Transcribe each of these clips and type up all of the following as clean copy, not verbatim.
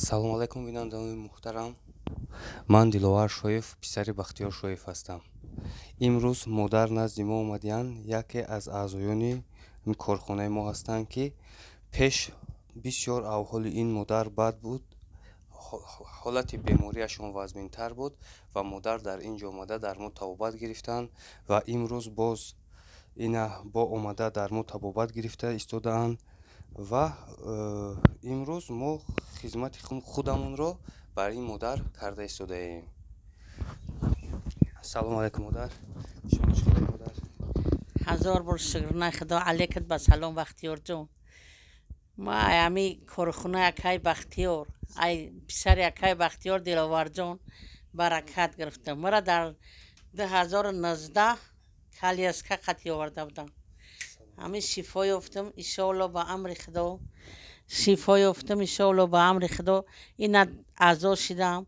Салому алайкум, бинандагони муҳтарам. Ман Диловар Шоев, писари Бахтиёр Шоев ҳастам. Имрӯз модар назди мо омадиянд, яке аз аъзоёни корхонаи мо ҳастанд, ки пеш бисёр авҳоли ин модар бад буд, ҳолати бемориашон вазминтар буд ва модар дар ин ҷо омада дар мо табобат гирифтанд ва имрӯз боз ина бо омада дар мо табобат гирифта истодаанд ва имрӯз мо хизмати худамонро бар ин модар карда истодаем. Ассалому алайкум, модар. Шумо чӣ хелед, модар? Ҳазор бор шукрнаи Худо алайкат ба салом, Бахтиёрҷон. Ма ай ҳами корхонаи акай Бахтиёр, ай писари акай Бахтиёр Диловарҷон баракат гирифтам. Мара дар 2019 коляска қатӣ оварда будам. Ҳамин шифо ёфтам, иншоалло, ба амри Худо. Шифо ёфтам, иншоалло, ба амри Худо. Ина аъзо шидам.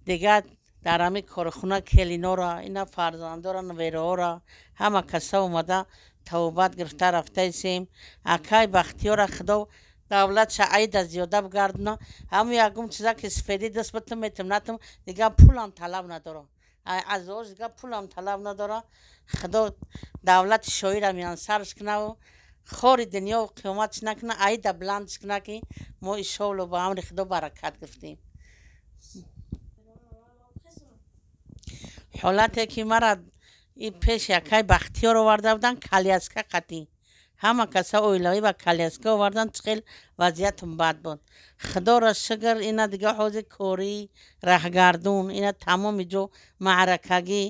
Дигар дар ҳамин корхона келинора, ина фарзандора, навераҳора, ҳама каса омада тавбат гирифта рафтаисем. Акай Бахтиёра Худо давлатша аида зиёда бигардона. Ҳамун ягум чиза ки сифедӣ даст битум, метум натум, дигар пулам талаб надорам. Азош дигар пулам талаб надора. Худо давлати шоира миёнсарш кунаву хори дунё қиёматш накуна, аида баландш куна, ки мо иншоалло ба амри Худо баракат гирифтем. Ҳолате ки мара и пеши акай Бахтиёр оварда буданд коляска қатӣ, ҳама каса оилавӣ ба коляска овардан, чӣ хел вазъиятам бад буд. Худоро шукр, ина дига ҳозир корӣ раҳгардун, ина тамоми ҷо маъракагӣ,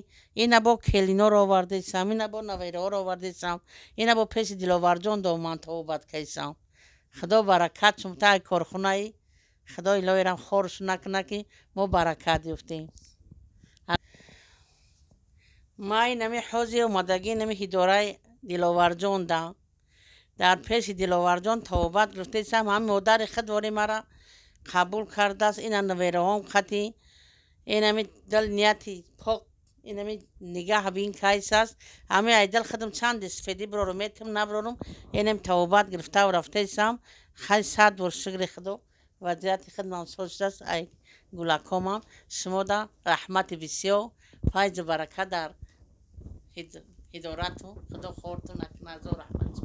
ина бо келиноро овардаисам, ина бо навераҳоро овардаисам, ина бо пеши Диловарҷон доман тавбат кайсам. Худо баракат шумта ай корхонаи Худо илоҳирам хорш накуна, ки мо баракат ёфтем. Ма инами ҳози омадагӣ инами ҳидораи Диловарҷон да дар пеши Диловарҷон тавбат гирифтаисам. Ҳами модари худ вори мара қабул кардааст. Ина навераҳом қатӣ инами дил нияти пок инами нигаҳ бин кайсааст. Ҳами ай дил худам чанде сифедӣ бирорум, метум набирорум, инам тавбат гирифтаву рафтаисам. Хай, 100 бор шукри Худо, вазъияти худмам соз шудааст. Ай гулакомам шумода раҳмати бисёр, файзу баракат дар ҳидорату Худо хорту накунад. Раҳмат.